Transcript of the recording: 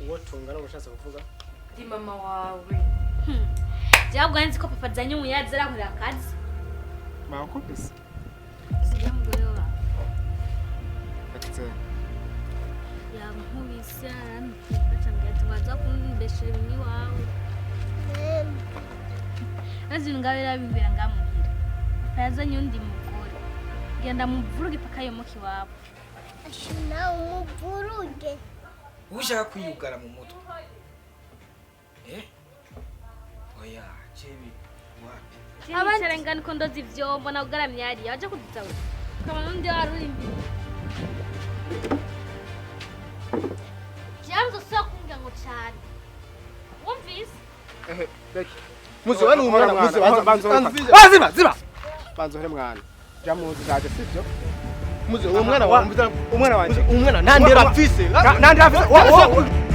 Uwo tungana ushatse kuvuga? Ndi mama wawe. Jabwo nzi ko papa azanye umuyazi arankorera akazi. Bakubise. Sijya mugore wawe. Ati Yankubise, arantuka, acambwira ati waza kumbeshera ibintu iwawe. Maze ibintu ngaho birabibera ngamuhira. Papa yazanye undi mugore. Genda muvuruge paka yomoka iwabo. Ashina umuvuruge. Ushaka kwiyugara mu mutwe, eh, oya jebi wapi. Abandi ngani ko ndoza ivyombo na ugaramye hariya waje kudutaba. Ukaba n'undi wari uri imbere. Jambo usubira kumbwira ngo cane. Wumvise? Ehe, reki. Muze wani umwana, muze Banza banza banza. banza ziba ziba. Banza uhere mwana. Ja muzi zaje, sivyo? Muze uwo mwana wawe. Umwana wanje. Umwana nta ndero afise. Nta ndero afise.